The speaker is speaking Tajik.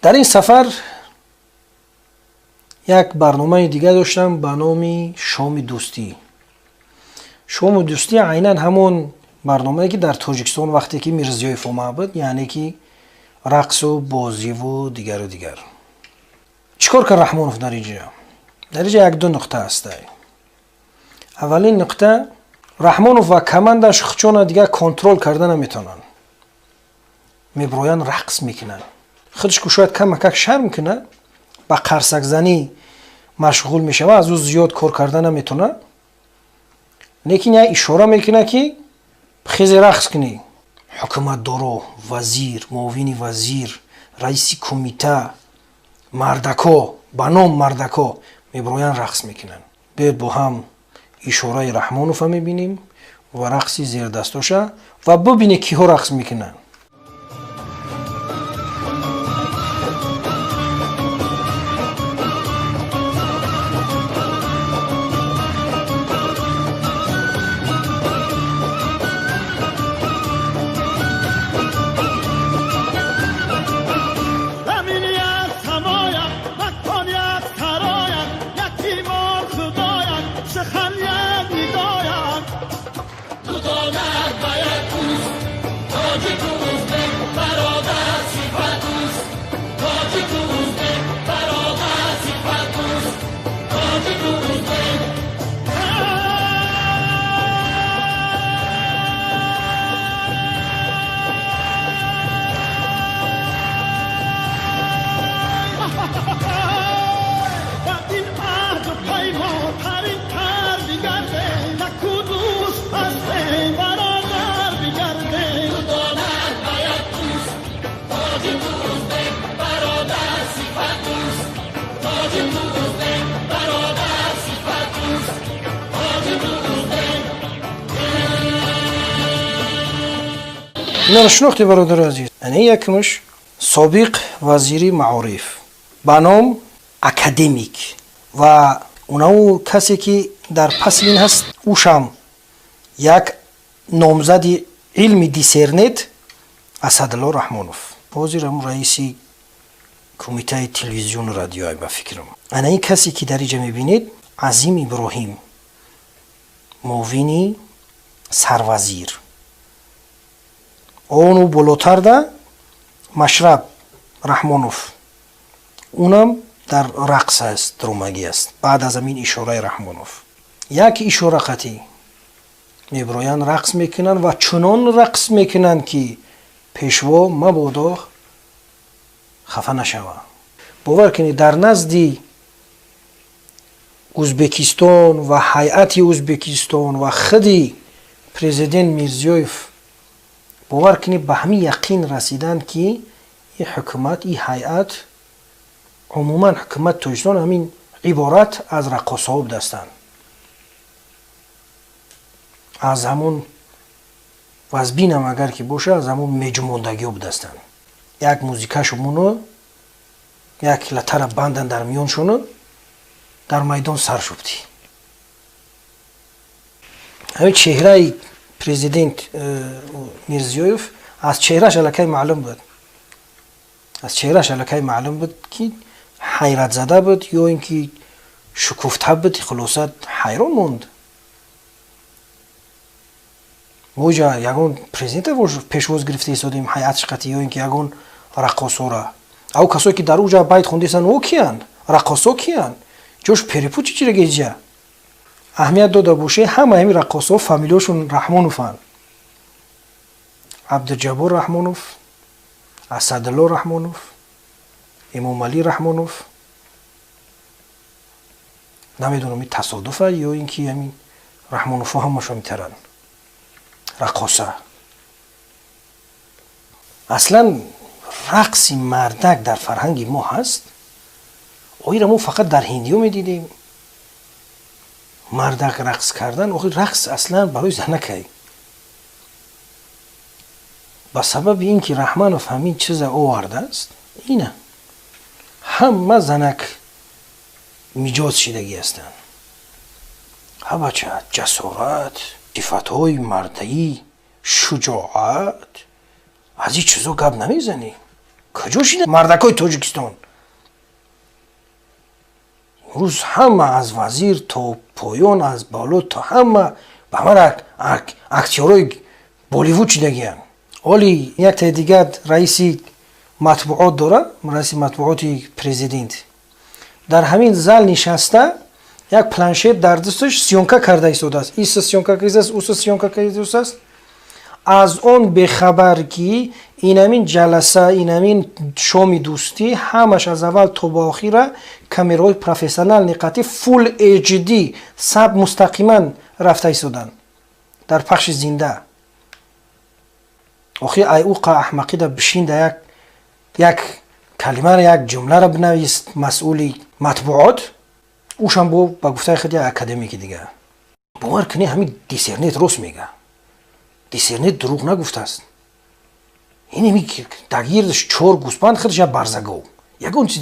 Дар ин сафар як барномаи дига доштам ба номи Шоми дӯстӣ. Шоми дӯстӣ айнан ҳамон барномае, ки дар Тоҷикистон вақте ки Мирзиёев омада буд, яъне ки рақсу бозиву дигару дигар. Чӣ кор кард Раҳмонов дар инҷа? Дар инҷа як-ду нуқта ҳастай. Аввалин нуқта: Раҳмонов ва командаш хучона дигар контрол карда наметавонанд, меброянд, рақс мекунанд. Худаш ку шояд камакак шарм кунад, ба қарсакзанӣ машғул мешавад, аз ӯ зиёд кор карда наметавонад, лекин як ишора мекунад, ки хезе, рақс кунӣ. Ҳукуматдоро, вазир, муовини вазир, раиси кумита, мардако, ба ном мардако меброянд, рақс мекунанд. Биёед, бо ҳам ишораи Раҳмонова мебинем ва рақси зердастоша ва бубине, киҳо рақс мекунанд. Замин як, само як, макон як, саро як, як имон, Худо як, сухан як, нидо як. Дудонак ба як пӯст, тоҷику узбек бародар сифат дӯст, тоҷику узбек бародар сифат дӯст, тоҷику узбек. Ба ин аҳду паймон таринтар бигардем, яку дӯст ҳастем, бародар бигардем. Дудонак ба як пӯст, тоҷику узбек бародар сифат дӯст, тоҷику узбек бародар сифат дӯст, тоҷику узбек. Инро шинохтӣ, бародари азиз? Яъне якумш собиқ вазири маориф ба ном академик ва унау касе, ки дар паси ин ҳаст, ӯшам як номзади илми диссернет Асадулло Раҳмонов, ҳозир ҳамун раиси кумитаи телевизиону радиоай, ба фикрам. Ана ин касе, ки дар инҷа мебинед, Азим Иброҳим, муовини сарвазир. Ону болотарда Машраб Раҳмонов, унам дар рақс аст, дромагӣ аст. Баъд аз ҳамин ишораи Раҳмонов, як ишора қатӣ меброянд, рақс мекунанд ва чунон рақс мекунанд, ки пешво мабодо хафа нашава. Бовар кунед, дар назди Узбекистон ва ҳайати Узбекистон ва худи президент Мирзиёев, бовар кунед, ба ҳамин яқин расиданд, ки ин ҳукумат, ин ҳайат, умуман ҳукумати Тоҷикистон ҳамин иборат аз раққосҳо будастанд, аз ҳамун вазбинам агар ки боша, аз ҳамун меҷумондагиҳо будастанд. Як музикашо муно, як латара бандан дар миёншону дар майдон сар шубдӣ. Ҳамин чеҳраи президент Мирзиёев, аз чеҳраш аллакай маълум буд, аз чеҳраш аллакай маълум буд, ки ҳайратзада буд ё ин ки шукуфта буд. Хулоса, ҳайрон монд. Моҷа ягон президента пешвоз гирифта истодем, ҳайатш қатӣ, ё ин ки ягон раққосора? Ав касое, ки дар уҷа байт хондесанд, о киянд? Раққосо киянд? Ҷош перепутать чираги иҷа аҳамият дода боше, ҳама ҳамин раққосҳо фамилиошон Раҳмонованд: Абдуҷаббор Раҳмонов, Асадулло Раҳмонов, Эмомалӣ Раҳмонов. Намедонам, ин тасодуфа ё ин ки ҳамин Раҳмоновҳо ҳамашон метаранд раққоса. Аслан рақси мардак дар фарҳанги мо ҳаст? Оира мо фақат дар ҳиндиё медидем мардак рақс кардан. Охир рақс аслан барои занакай. Ба сабаби ин ки Раҳманов ҳамин чиза овардааст, ина ҳама занак миҷоз шидагӣ ҳастанд. Ҳа бача, ҷасорат, сифатҳои мардаӣ, шуҷоат, аз ин чизо гап намезанӣ. Куҷо шида мардакои Тоҷикистон? Имрӯз ҳама, аз вазир то поён, аз боло то ҳама, ба ман актёрои Болливуд шидагиянд. Оли яктаи дигар раиси матбуот дора, раиси матбуоти президент дар ҳамин зал нишаста, як планшет дар дасташ, съёмка карда истодааст. Иса съёмка кардааст, уса съёмка кардааст, аз он бехабар, ки инамин ҷаласа, инамин шоми дӯстӣ ҳамаш аз аввал то ба охира камераҳои профессиональный қати Full HD сабт мустақиман рафта истоданд дар пахши зинда. Охир ай уқа аҳмақида бишинда, як калимаро, як ҷумларо бинавис. Масъули матбуот ушам бо ба гуфтаи худ як академики дигар. Бовар кунӣ, ҳамин Диссернет рост мега, Диссернет дурӯғ нагуфтааст. Инеми дар гирдаш чор гӯспанд, худаш як барзагов, ягон чиз дигар.